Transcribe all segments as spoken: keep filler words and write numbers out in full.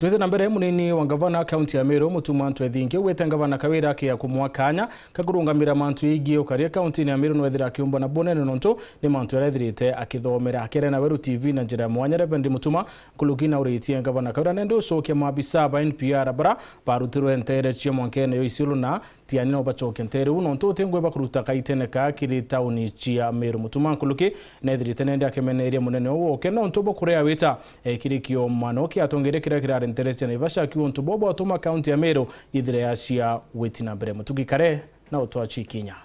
Twite na mbere, munini wa ngavana kaunti ya Meru, Mutuma M'Ethingia, augite ngavana Kawira akia kumwa kanya ka kurungamira mantu yegii ukaria kauntine ya Meru no ethira akiumbana bunene, nontu ni mantu jaria ethirite akithomera. Akiaria na Weru T V na njira ya mwanya, Reverend Mutuma M'Ethingia nauritie ngavana Kawira nende ucokia maabisa ba N P R bara barutirwe nteere cia mwankene yo Isiolo na Tiani no bacoke nteere u, nontu uti ngugi bakuruta kaitene kaa kiri tauni cia Meru. Mutuma M'Ethingia nethirite nende akimeneria munene uu woke nontu bwa kurea wita, eh, kiri kiomano kia atongeria kiria kirari nteere cia Naivasha, akiuga untu buu bwatuma kaunti ya Meru ithire yacia gwiti na mbere. Mutugi Kare na utwachi kinya.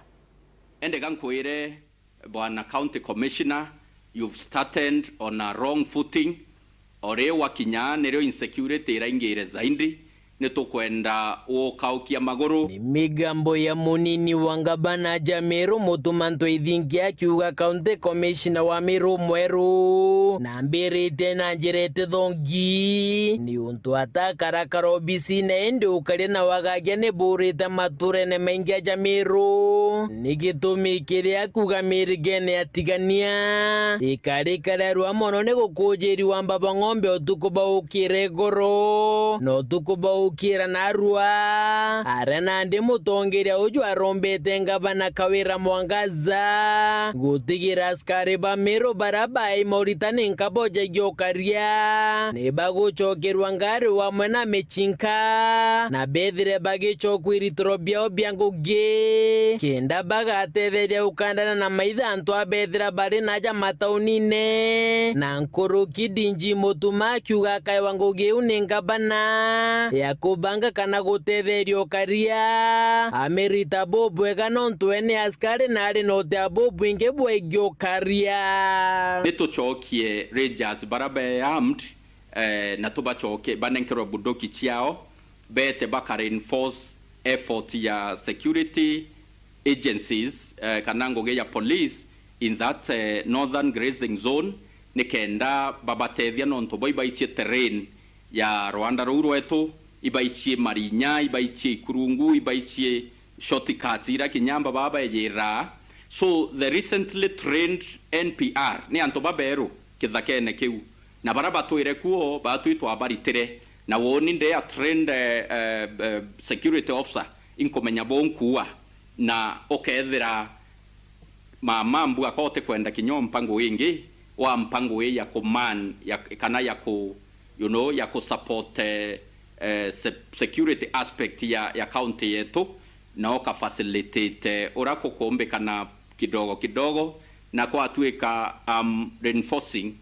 Ende ga nkwire, Bwana County Commissioner, you've started on a wrong footing. O riu wakinya nirio insecurity iraingire zaidi, ni tukwenda ukaukia maguru. Ni migambo ya munini wa ngavana ja Meru, Mutuma M'Ethingia, akiuga County Commissioner wa Meru mweru na ambirite na njira itithongi, niuntu atakarakara obisine indi ukaria na wagagia ni burite maturene maingi ja Meru. Ni gitumi kiria kuuga mirigene atigania, ikari kararua mono ni gukujiriwa mbaba ng'ombe utuku baukire iguru, na utuku baukira narua. Aria nandi mutongeria uju arombete ngavana Kawira Mwangaza gutigira askari ba Meru bara bai mauritani nkabojagia ukaria ni bagucokerwa ngari wamwe na michinka, na bethire bagicokwirwa itoro biao bia ngugi, kenda bagatetheria ukandana na maitha antu abethira bari naja mataunine. Na nkuruki D G Mutuma akiuga akaewa ngugi iu ni ngavana ya kubanga kana gutetheria ukaria. Amerita bubwega nontu we ni askari na ari na utia bubwingi bwegie ukaria. Ni tucokie Rangers bara be armed, eh, na tubacoke banenkerwe bunduki ciao, beete baka reinforce effort ya security agencies, eh, kana ngugi ya police in that, eh, northern grazing zone, nikenda babatethia nontu bo ibaicie terrain ya rwanda ruu rwetu, ibaicie marinya, ibaicie ikurungu, ibaicie shortcuts iria kinya amba baba beejiraa. So the recently trained N P R ni antu baberu kithakene kiu, na bara batwire kuo batwi twabaritire, na woni ndi a trained, eh, eh, eh, security officer, inkumenya bunkuua, na ukethira mama mbu akaba utikwenda kinya mpango ingi wa mpango ii ya kuman, ya, kana ya ku, you know, ya kusupport, eh, eh, se-, security aspect ya, ya county yetu, na uka facilitate uria kukumbikana kidogo kidogo, na kwatuika, um, reinforcing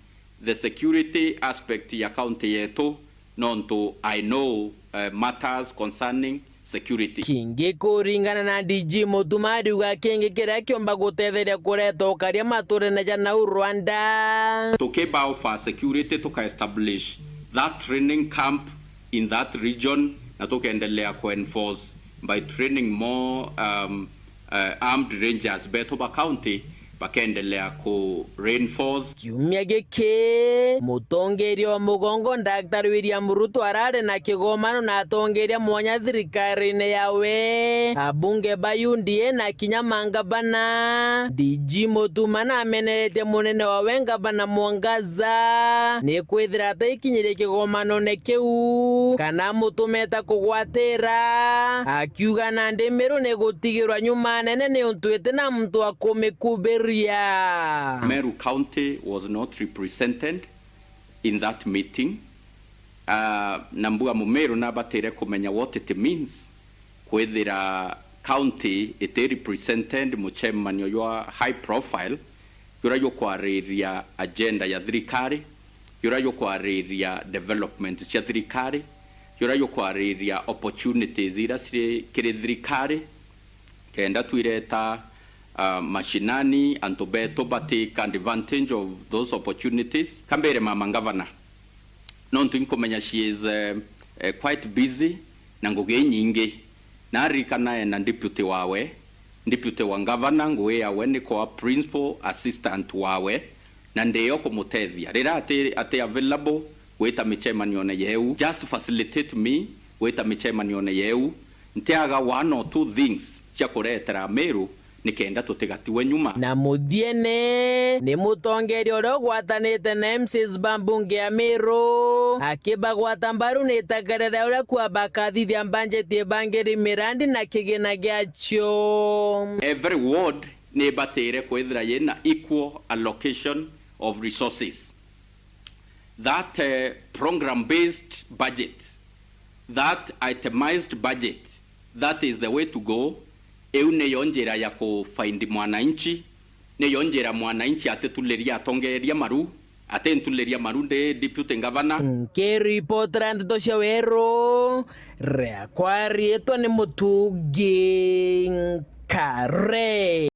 the security aspect ya county yetu, nontu I know, uh, matters concerning security. Kingi kuringana na D G Mutuma ariuga kingi kiria kiumba gutetheria kureta ukaria maturene ja nau Rwanda. Tukiba for security, tuka establish that training camp in that region, na tukendelea ku enforce by training more, um, eh, armed rangers betu ba county bakendelea ku reinforce. Kiumia giki, mutongeria wa mugongo Daktari William Ruto arari na kigomano na atongeria mwanya thirikarine yawe, abunge ba U D A na kinya mangavana. D G Mutuma nameneretie munene wawe ngavana Mwangaza ni kwithira ataikinyirie kigomanone kiu kana amutumeta kugwatira, akiuga nandi Meru ni gutigirwa nyuma nene niuntu iti na muntu wa kumikubiria. Meru County was not represented in that meeting. Ah, na mbuga Mumeru nabatire kumenya what it means kwithira county iti represented mucemanio jwa high profile, juria jukwariria agenda ya thirikari, juria jukwariria development cia thirikari, juria jukwariria opportunities iria ciri kiri thirikari, kenda twireta, ah, mashinani, antu betu ba take advantage of those opportunities. Kambere mama ngavana, nontu inkumenya she is, eh, eh, quite busy na ngugi inyingi. Naririkana ena deputy wawe, deputy wa ngavana, ngugi yawe ni kwa principal assistant wawe, na ndiyo kumutethia. Riria ati, ati available gwita micemanione yeu, just facilitate me gwita micemanione yeu. Ntiaga one or two things cia kuretera Meru nikenda tutigatiwe nyuma. Na muthiene, ni mutongeria uria ugwatanite na M Cs ba mbunge ya Meru, akibagwata mbaru ni itegere ria uria kwa bakathithia mbanjeti ibangiri mirandi na kigina giacio. Every ward ni ibatire kwithira yina equal allocation of resources. That uh, program based budget, that itemized budget, that is the way to go. Iu niyo njira ya kufaindi mwananchi, niyo njira mwananchi atituliria atongeria maru, atintuliria maru ndi deputy governor. Nkiripotera ndeto cia Weru, riakwa riitwa ni Mutungi Nkare.